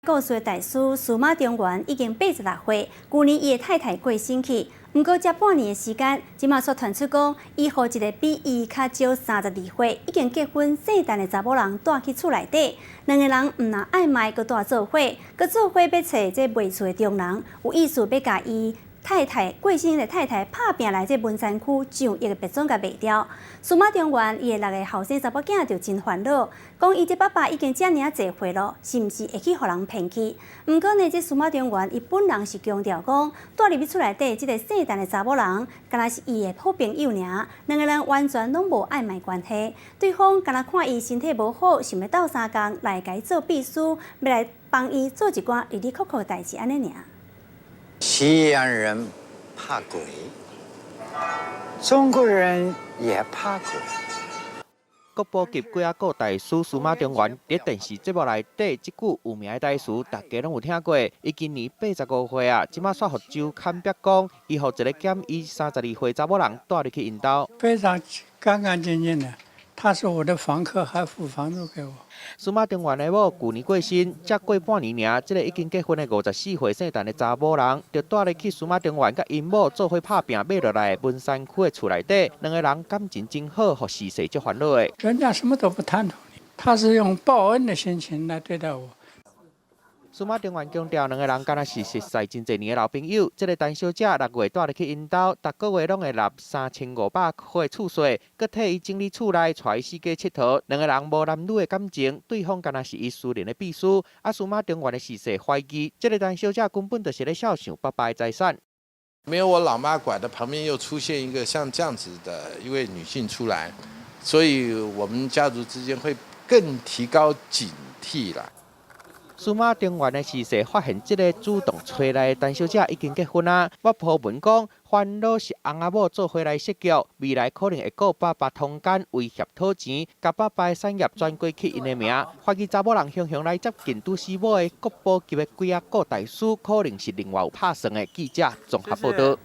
故事的大師司馬中原已經86歲，舊年伊的太太過身去，毋過才半年的時間，這馬煞傳出講，伊予一個比伊較少32歲、已經結婚姓陳的查某人帶去厝內底，兩个人毋但曖昧，閣蹛做伙，閣做伙欲揣這賣厝的中人，有意思欲共伊太太過身的太太拍拚來這文山區上億的別莊共賣掉。司馬中原伊的六个後生查某囝就真煩惱，講伊這爸爸已經遮爾仔濟歲咯，是毋是會去予人騙去？毋過呢，這司馬中原伊本人是強調講，帶入去厝內底這个姓陳的查某人，敢若是伊的好朋友爾，兩个人完全攏無曖昧關係。對方敢若看伊身體無好，想欲鬥相共來共伊做秘書，欲來幫伊做一寡哩哩扣扣的代誌按呢爾。西洋人怕鬼，中國人也怕鬼。國寶級鬼仔故大師司馬中原佇電視節目內底，這句有名的台詞，大家攏有聽過。伊今年85歲啊，這馬煞予周刊爆講，伊予一个減伊32歲查某人帶入去𪜶兜。非常乾乾淨淨的，他是我的房客，還付房租給我。司馬中原的某舊年過身，才過半年爾，這个已經結婚的54歲姓陳的查某人，就帶入去司馬中原佮𪜶某做伙拍拚買落來文山區的厝內底，兩个人感情真好，予時勢足煩惱的。人家什麼都不貪圖你，他是用報恩的心情來對待我。司馬中原強調，兩个人敢若是熟似真濟年的老朋友。這个陳小姐6月帶入去𪜶兜，逐个月攏會納3500塊厝稅，閣替伊整理厝內，帶伊四界𨑨迌。兩个人無男女的感情，對方敢若是伊私人的秘書。啊，司馬中原的時勢懷疑，這个陳小姐根本就是咧肖想爸爸的財產。沒有我老媽管的，旁邊又出現一個像這樣子的一位女性出來，所以我們家族之間會更提高警惕啦。司馬中原的時勢發現，這个主動揣來的陳小姐已經結婚啊。我鋪文講，煩惱是翁仔某做伙來設局，未來可能會告爸爸通姦，威脅討錢，共爸爸的產業轉過去𪜶的名。懷疑查某人雄雄來接近拄死某的國寶級的鬼仔故大師，可能是另外有拍算的。記者綜合報導。